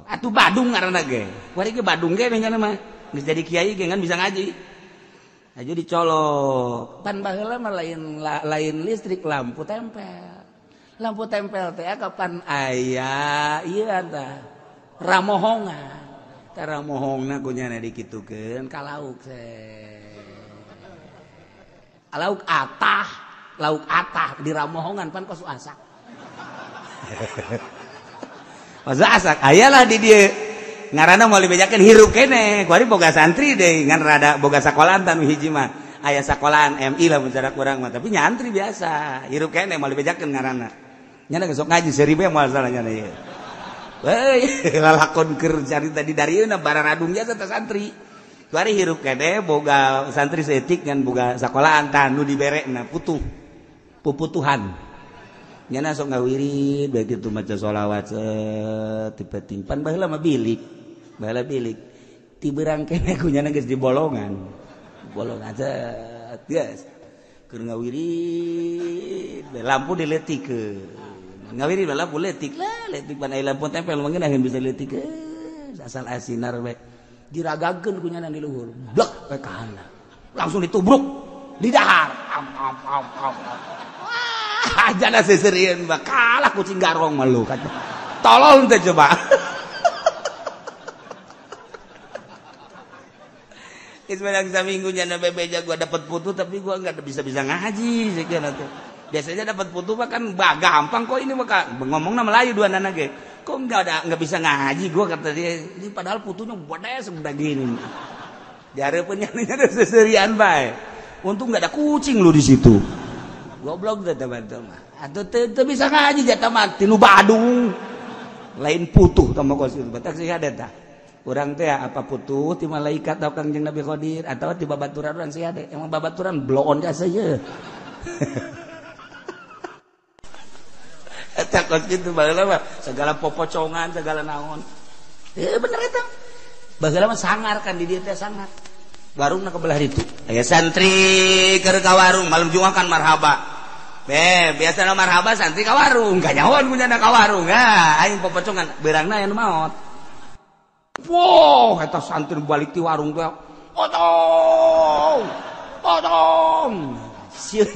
Atuh Badung ngaranna ge. Kuari ge Badung ge nyana mah. Geus jadi kiai ge ngan bisa ngaji. Aja dicolok. Pan baheula mah lain listrik lampu tempel. Lampu tempel teh kapan aya ieu tah ramohongan. Tara mohongna ku nyana dikitukeun ka lauk lauk atah di ramohongan pan kos asak. Kos asak ayalah di dieu ngaranna moal dibejakeun hirup keneh kuari boga santri deui ngan rada boga sakolahan tan hiji mah aya sakolahan MI lah mun cara kurang mah tapi nyantri biasa hirup keneh moal dibejakeun ngaranna nyana geus sok ngaji seribu moal salah nyana ieu. Hei, lalakon keur carita di darieuna bararadung jasa teh santri. Kuari hirup keneh boga santri seetik ngan boga sakolahan tah nu diberekna putuh. Puputuhan. Nyana sok ngawirid bae kitu maca sholawat tipe timpan baheula mah bilik. Baheula bilik. Ti beurang keneh ku nyana geus di bolongan. Bolongan set geus. Keur ngawirid lampu diletikeun. Ngawiri lampu letik lah, letik pan aya lampu tempel mah ngeunaheun bisa letik asal asinar we. Diragakeun ku nyana di luhur. Blek we ka handap. Langsung ditubruk di dahar. Am am am am. Wah, jana seuseureun mah kalah kucing garong mah lu. Tolol teh coba. Ismail saminggu nyana bebeja gua dapat putu tapi gua enggak bisa-bisa ngaji sekian atuh. Biasanya dapat putu mah kan gampang kok ini mah ngomongna Melayu dua nana ge. Kok enggak ada enggak bisa ngaji gua kata dia. Ini padahal putunya gede segede gini. Dihareupeun nya seserian bae. Untung enggak ada kucing lu di situ. Goblok teh teman-teman. Atuh teu bisa ngaji jatah mah tinu Badung. Lain putuh tah mah kos itu. Batak sih ada tah. Urang teh apa putuh ti malaikat atau Kangjeng Nabi Khadir atau ti babaturan urang sih ada. Emang babaturan bloon jasa ye. Eta kos kitu baheula mah segala popocongan segala naon. Bener eta. Baheula mah sangar kan di dieu teh sangar. Warungna ke belah ditu. Aya santri keur ka warung malam Jumat kan marhaba. Be, biasana marhaba santri ka warung, kanyahoan punya ka warung. Ah, aing popocongan beurangna aya nu maot. Wow, eta santri balik ti warung teh. Otong. Potong. Sieun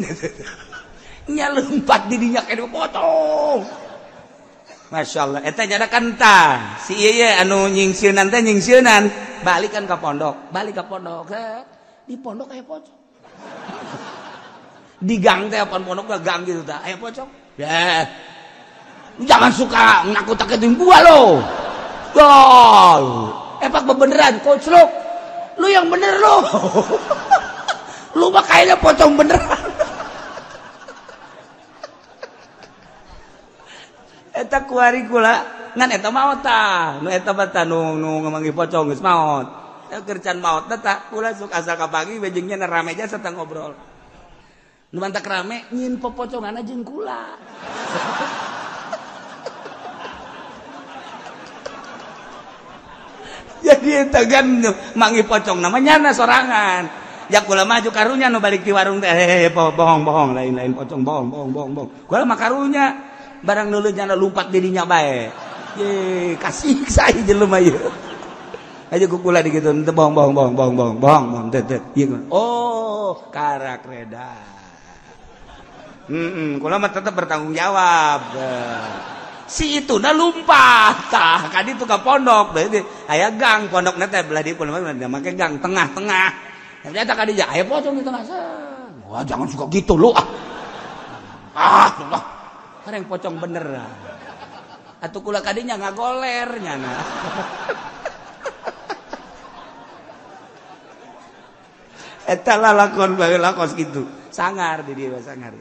nya lompat di dinya kene potong. Masya Allah, eta nyada kan tah. Si ieu ye anu nyingsieunan teh nyingsieunan, balik kan ka pondok, balik ka pondok. Di pondok aya pocong. Di gang teh apaan pondok gak gang gitu tah, aya pocong. Ya. Jangan suka nakut-nakutin gua lo. Gol. Epak bebeneran, koclok. Lu yang bener lu. Lu mah kayaknya pocong beneran. Eta kuari kula ngan eta maot tah. Nu eta mah tah nu ngamanggih pocong geus maot. Kerjaan maot tah kula sok asal ka pagi bejengnya rame aja serta ngobrol. Nu mantak rame nyin popocongan jeung kula. Jadi eta kan manggih pocong namanya nyana sorangan. Ya kula maju karunya nu balik di warung teh bohong-bohong lain-lain pocong bohong bohong bohong bohong. Kula mah karunya barang nulu nyana lumpat dirinya bae. Ye kasih saya jelema ieu. Aja ku kula dikitu teu bohong bohong bohong bohong bohong bohong bohong teu teu. Oh, karak reda. Kula mah tetep bertanggung jawab. Si itu na lumpat tah kadi itu ka pondok berarti aya gang pondokna teh belah dieu pondok make gang tengah-tengah. Ternyata kadi aya pocong di tengah. Wah, jangan suka gitu lu ah. Ah, Allah. Kareng pocong bener. Atuh kula kadinya ngagoler nyana. Eta lalakon baheula kos kitu. Sangar di dieu sangar.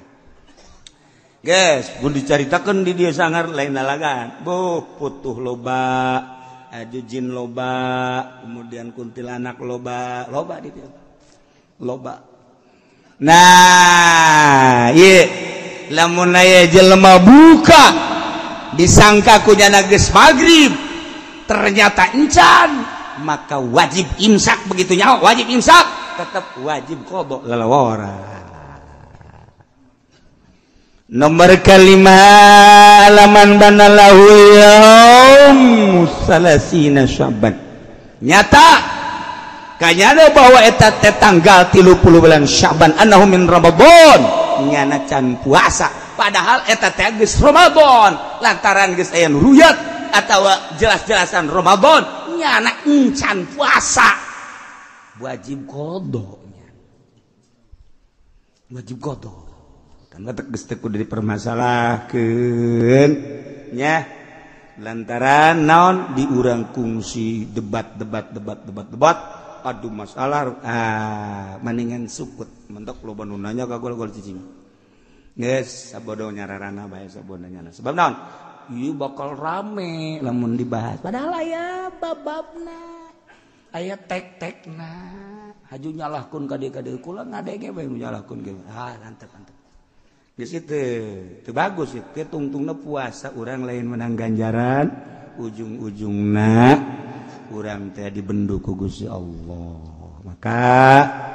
Guys, pun dicaritakeun di dieu sangar lain lalagan. Buh, putuh loba, aju jin loba, kemudian kuntilanak loba, loba di dieu. Loba. Nah, ieu lamun aya jelema buka disangka ku nyana geus magrib, ternyata encan, maka wajib imsak begitu nyaho, wajib imsak, tetap wajib qada lalawara. Nomor kelima laman banalahu yaum salasina Syaban. Nyata kanyana bahwa eta teh tanggal 30 bulan Syaban annahu min Ramadan nyana can puasa padahal eta teh geus Ramadan lantaran geus aya nu ruyat atawa jelas-jelasan Ramadan nyana encan puasa wajib qada nya wajib qada. Kan geus teu kudu dipermasalahkeun nya lantaran naon di urang kungsi debat debat debat debat debat adu masalah ah mendingan sukut mentok loba nu nanya ka gol-gol cicing geus sabodo nyararana bae sabodo nyana sebab naon ieu bakal rame lamun dibahas padahal aya bababna aya tek-tekna haju nyalahkeun ka dieu kula ngadenge bae nyalahkeun ge ah antep antep geus itu teu bagus ieu tungtungna puasa urang lain menang ganjaran ujung-ujungna urang teh dibendu ku Gusti Allah maka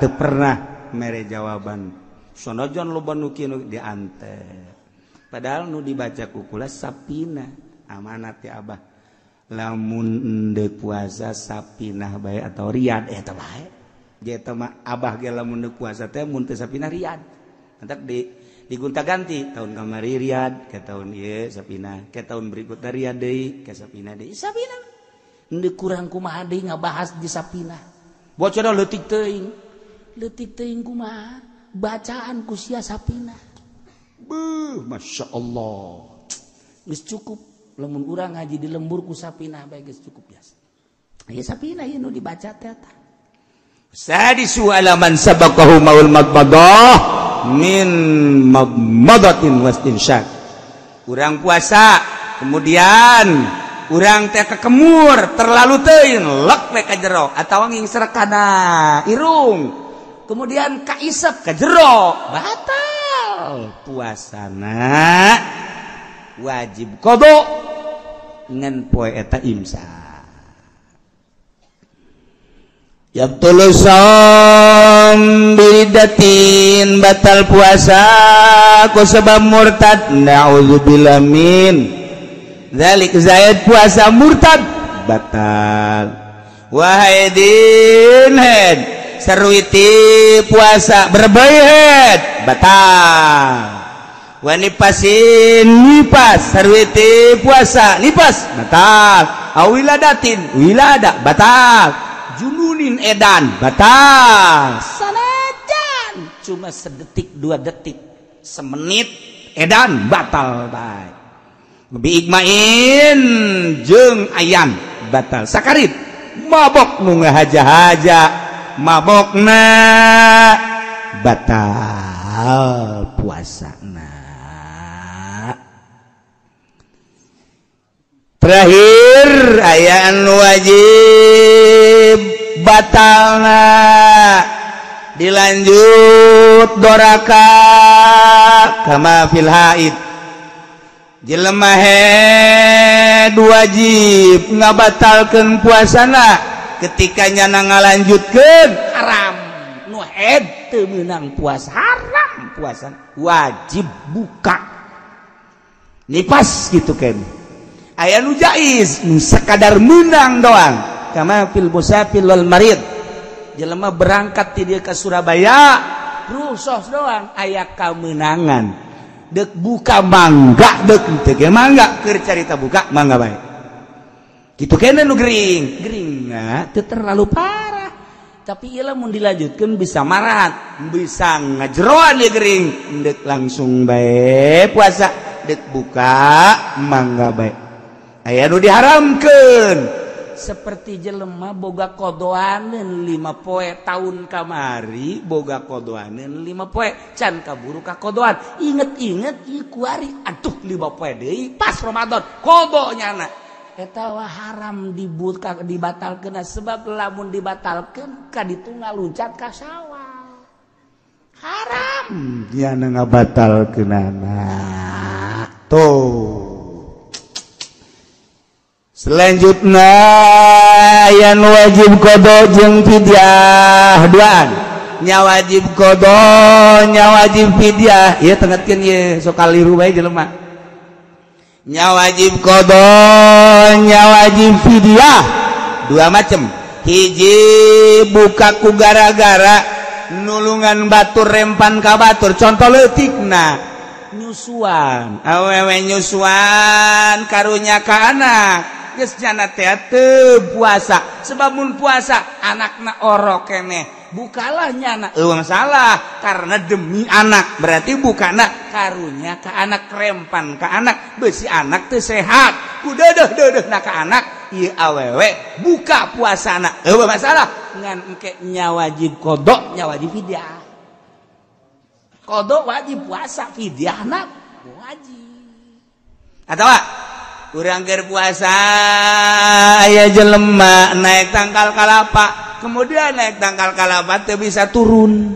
teu pernah mere jawaban sanajan loba nu kieu diante padahal nu dibaca ku kula sapina amanat ti abah lamun endeu puasa sapinah bae atau riad eta bae ge eta mah abah ge lamun endeu puasa teh mun teu sapinah riad entak di Digonta-ganti tahun kamari Riyad ke tahun ieu Sapina, ke tahun berikutna Riyad deui ke Sapina deui. Sapina henteu kurang kumaha deui ngabahas di Sapina. Bocor leutik teuing. Leutik teuing kumaha? Bacaan ku sia Sapina. Beuh, Masya Allah. Geus cukup lamun urang ngaji di lembur ku Sapina bae geus cukup biasa. Ieu Sapina ieu nu dibaca teh eta. Sadisu alaman sabaqahu maul madmadah min madmadatin wastinsyak. Urang puasa kemudian urang teh kekemur terlalu teuing lek we ka jero atawa ngingsrek kana irung kemudian kaisep ka jero batal puasana wajib qada ngan poe eta imsak. Yabtulu shaum biridatin batal puasa ku sebab murtad na'udzubillah min dzalik zaid puasa murtad batal wahaidin head sarwiti puasa berbaid batal wanipasin nipas sarwiti puasa nipas batal awiladatin wilada batal jununin edan batal sanajan cuma sedetik dua detik semenit edan batal baik biigmain jeung ayam batal sakarit mabok nu ngahaja-haja mabokna batal puasana. Terakhir aya anu wajib batalna dilanjut doraka kama fil haid jelema head wajib ngabatalkeun puasana ketika nyana ngalanjutkeun haram nu head teu meunang puasa haram puasa wajib buka nipas gitu kan. Aya nu jaiz nu sakadar meunang doang kama fil musafir wal marid jelema berangkat ti dieu ka Surabaya rusuh doang aya kamenangan dek buka mangga dek teu ge mangga keur carita buka mangga bae kitu kene nu gering geringna teu terlalu parah tapi ieu lamun dilanjutkeun bisa marat bisa ngajeroan ieu gering dek langsung bae puasa dek buka mangga bae aya nu diharamkeun seperti jelema boga kodoaneun 5 poe tahun kamari boga kodoaneun 5 poe can kaburu ka kodoan inget-inget ieu kuari aduh 5 poe deui pas Ramadan kodo nyana eta wah haram dibuka dibatalkeun sebab lamun dibatalkeun ka ditu ngaluncat ka sawah haram nyana ngabatalkeunana tuh. Selanjutnya yang wajib qada jeung fidyah duaan nya wajib qada nya wajib fidyah ieu tengetkeun ieu sok kaliru bae jelema nya wajib qada nya wajib fidyah dua macam hiji buka ku gara-gara nulungan batur rempan ka batur contoh leutikna nyusuan awewe nyusuan karunya ka anak geus jana teh teu puasa sebab mun puasa anakna orok keneh bukalah nyana eueuh salah karena demi anak berarti bukana karunya ka anak rempan ka anak beusi anak teu sehat ku deudeuh-deudeuhna ka anak ieu awewe buka puasana eueuh masalah ngan engke nya wajib qada nya wajib fidyah qada wajib puasa fidyahna wajib atawa urang keur puasa aya jelema naik tangkal kalapa kemudian naik tangkal kalapa teu bisa turun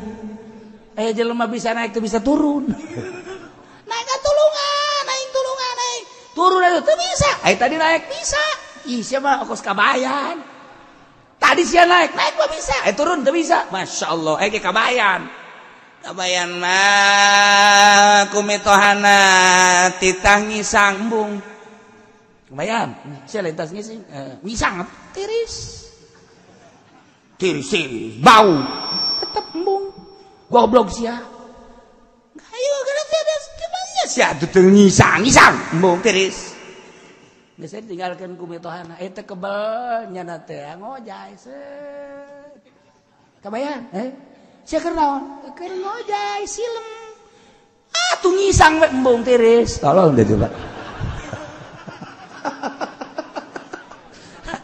aya jelema bisa naik teu bisa turun naik ka tulungan naik tulungan naik turun atuh teu bisa aya tadi naik bisa ih sia mah kos kabayan tadi sia naik naik mah bisa aya turun teu bisa masyaallah aya ge kabayan kabayan mah kumitohana titah ngisang embung lumayan, saya lintas ngising, ngisang tiris, tiris, tiris, bau, tetep embung, goblok sia. Ayo, kalau Sia atuh teu ngisang-ngisang embung tiris. Geus ditinggalkeun ku mitohana eta kebel nyana teh ngojay set. Kabayan sia keur naon? Keur ngojay silem. Ah tuh ngisang we embung tiris. Tolol deh coba.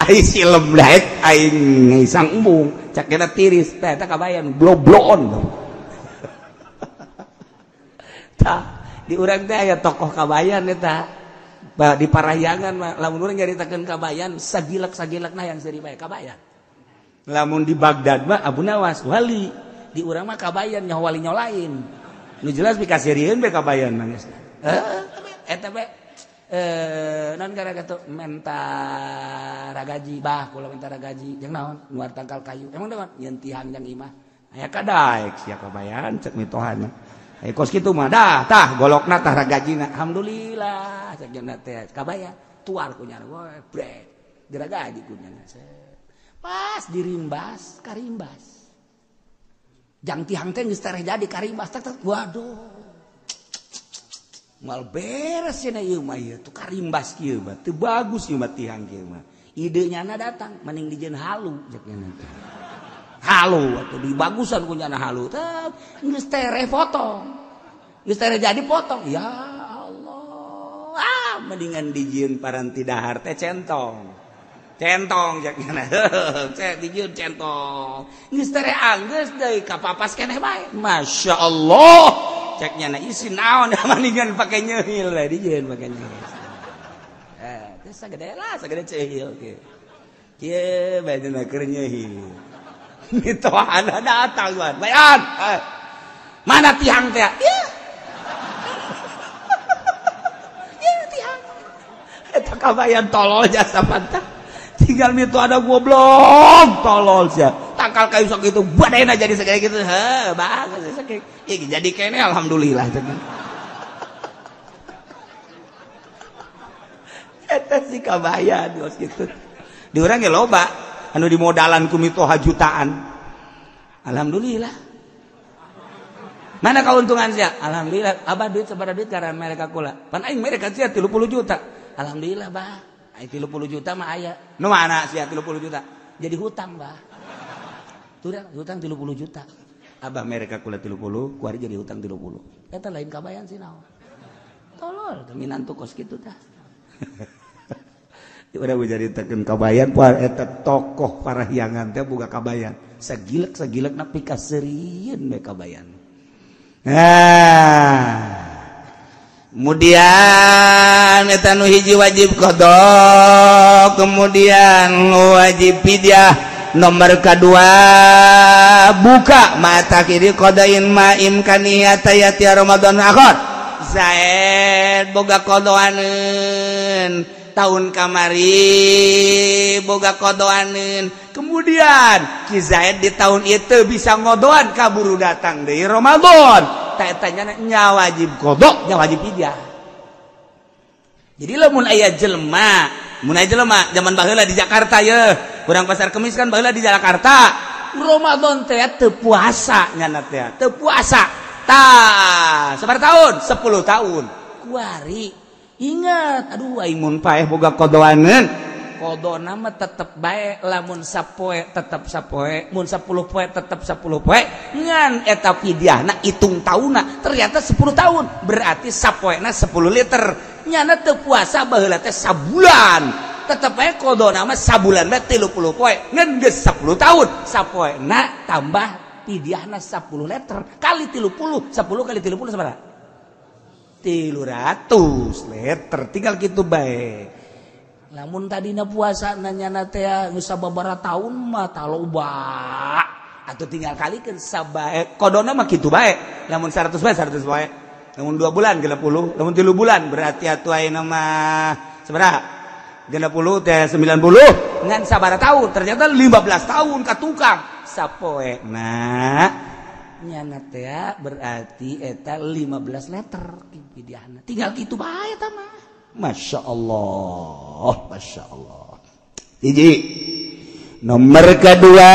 Ai silem daek aing ngisang embung cakena tiris teh eta kabayan blobloon. Tah di urang teh aya tokoh kabayan eta. Di Parahyangan mah lamun urang nyaritakeun kabayan sagilek-sagilekna yang seuri bae kabayan. Lamun di Baghdad mah Abu Nawas wali, di urang mah kabayan nyaho wali nyaho lain. Nu jelas pikaseurieun bae kabayan mah geus. Heeh, eta bae non gara kitu menta ragaji bah kula menta ragaji jeung naon nuar tangkal kayu. Emang naon nyeun tihang jang imah. Aya kadaek sia kabayan cek mitohana. Kos kitu mah dah tah golokna tah ragajina. Alhamdulillah cek jeung teh kabayan tuar ku nyana we brek diragaji ku nyana. Pas dirimbas karimbas. Jang tihang teh geus tereh jadi karimbas tak tak waduh. Mal beres cenah ieu mah ieu tuh karimbas kieu mah teu bagus ieu mah tihang kieu mah. Ide nyana datang mending dijieun halu cek nyana teh. Halu atau dibagusan ku nyana halu teh geus tereh potong. Geus tereh jadi potong. Ya Allah. Ah mendingan dijieun paranti dahar teh centong. Centong cek nyana. Cek dijieun centong. Geus tereh anggeus deui kapapas keneh bae. Masya Allah. Cek nyana isi naon mendingan pake nyeuhil we dijieun pake nyeuhil. Teh sagede lah sagede ceuhil kieu. Kieu bae dina keur nyeuhil. Mitohana datang tuan. Bayan. Mana tihang teh? Ya. Ya tihang. Eta kabayan tolol jasa pantah. Tinggal mito ada goblok tolol sia. Tangkal kayu sok itu badena jadi segede gitu. Heh, bagus sakitu. Ih jadi kene alhamdulillah. Eta si kabayan geus kitu. Di urang ge loba anu dimodalan ku mitoha jutaan. Alhamdulillah. Mana keuntungan sia? Alhamdulillah. Abah duit sabaraha duit karena mereka kula. Pan aing mereka sia 30 juta. Alhamdulillah, bah. Aing 30 juta mah aya. Nu mana sia 30 juta? Jadi hutang, bah. Tuh hutang 30 juta. Abah mereka kula 30, kuari jadi hutang 30. Eta lain kabayan sih naon. Tolol, minantu kos kitu tah. Udah nyaritakeun kabayan poe eta tokoh Parahyangan teh boga kabayan. Sagilek-sagilekna pikaseurieun we kabayan. Nah. Kemudian eta nu hiji wajib qada, kemudian wajib fidyah. Nomor kedua buka mata kiri qadain ma imkaniyata yati Ramadan akhir. Zaid boga qadaankeun tahun kamari boga kodoaneun, kemudian Ki Zaid di tahun itu bisa ngodoan kaburu datang dari Ramadan tak tanya nya wajib kodok nya wajib fidyah. Jadi lamun aya jelema mun aya jelema zaman baheula di Jakarta ye urang pasar Kemis kan baheula di Jakarta Ramadan teh teu puasa nyana teh teu puasa tah sabaraha tahun 10 tahun kuari. Ingat, aduh aing mun paeh boga kodoaneun. Kodona mah tetep bae lamun sapoe tetep sapoe, mun 10 poe tetep 10 poe. Ngan eta fidyahna hitung taunna ternyata 10 tahun, berarti sapoena 10 liter. Nyana teu puasa baheula teh sabulan. Tetep bae kodona mah sabulan bae 30 poe. Ngan geus 10 tahun, sapoena tambah fidyahna 10 liter kali 30, 10 kali 30 sabaraha? 300 liter tinggal gitu baik. Lamun tadina puasa nanya teh geus sababaraha tahun mah taloba atau tinggal kalikeun sabae kodona mah kitu bae. Lamun 100 bae 100 bae. Lamun 2 bulan 60, lamun 3 bulan berarti atuh ayeuna mah sabaraha? 60 teh 90 ngan sabaraha tahun ternyata 15 tahun ka tukang sapoe. Nah nyana teh berarti eta 15 liter pidiahna tinggal kitu bae eta mah. Masya Allah, Masya Allah. Hiji. Nomor kedua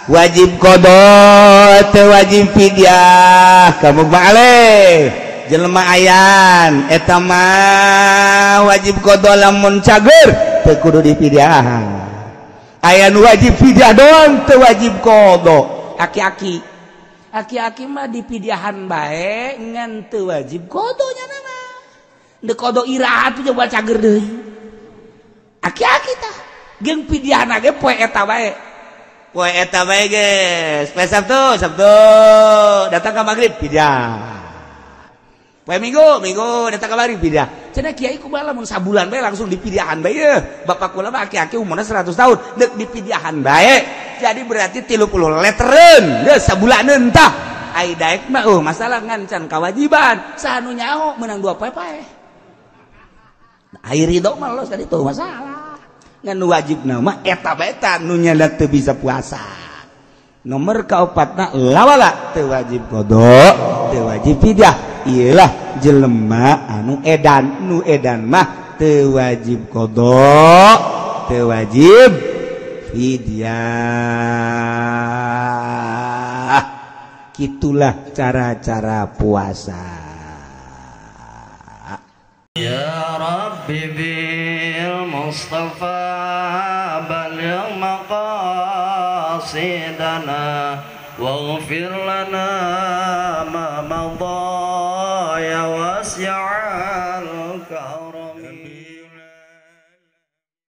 Wajib qada teu wajib fidyah kamu balik jelema ayan eta mah wajib qada lamun cager teu kudu dipidyahan. Aya nu wajib fidyah doang teu wajib qada. Aki-aki aki-aki mah dipidyahan bae ngan teu wajib qada nya mah. Deuk qada iraha tuh coba cager deui. Aki-aki tah jeung pidyahna ge poe eta bae. Poe eta bae geus. Poe Sabtu, Sabtu datang ka magrib pidyah. Poe Minggu, Minggu datang ka magrib pidyah. Cenah kiai kumaha lamun sabulan bae langsung dipidyahan bae yeuh. Bapak kula mah aki-aki umurna 100 tahun deuk dipidyahan bae. Jadi berarti 30 letreun geus sabulaneun tah. Ai daek mah masalah ngan can kawajiban. Saha nu nyaho meunang 2 poe pae. Ai ridho mah los tadi tuh masalah. Ngan wajibna mah eta bae ta nu nyada teu bisa puasa. Nomor kaopatna lawala teu wajib qada, teu wajib fidyah. Iyalah jelema anu edan, nu edan mah teu wajib qada, teu wajib fidyah. Kitulah cara-cara puasa. Ya Rabbi bil Mustafa baligh maqasidana waghfir lana ma madha ya wasi'al karam.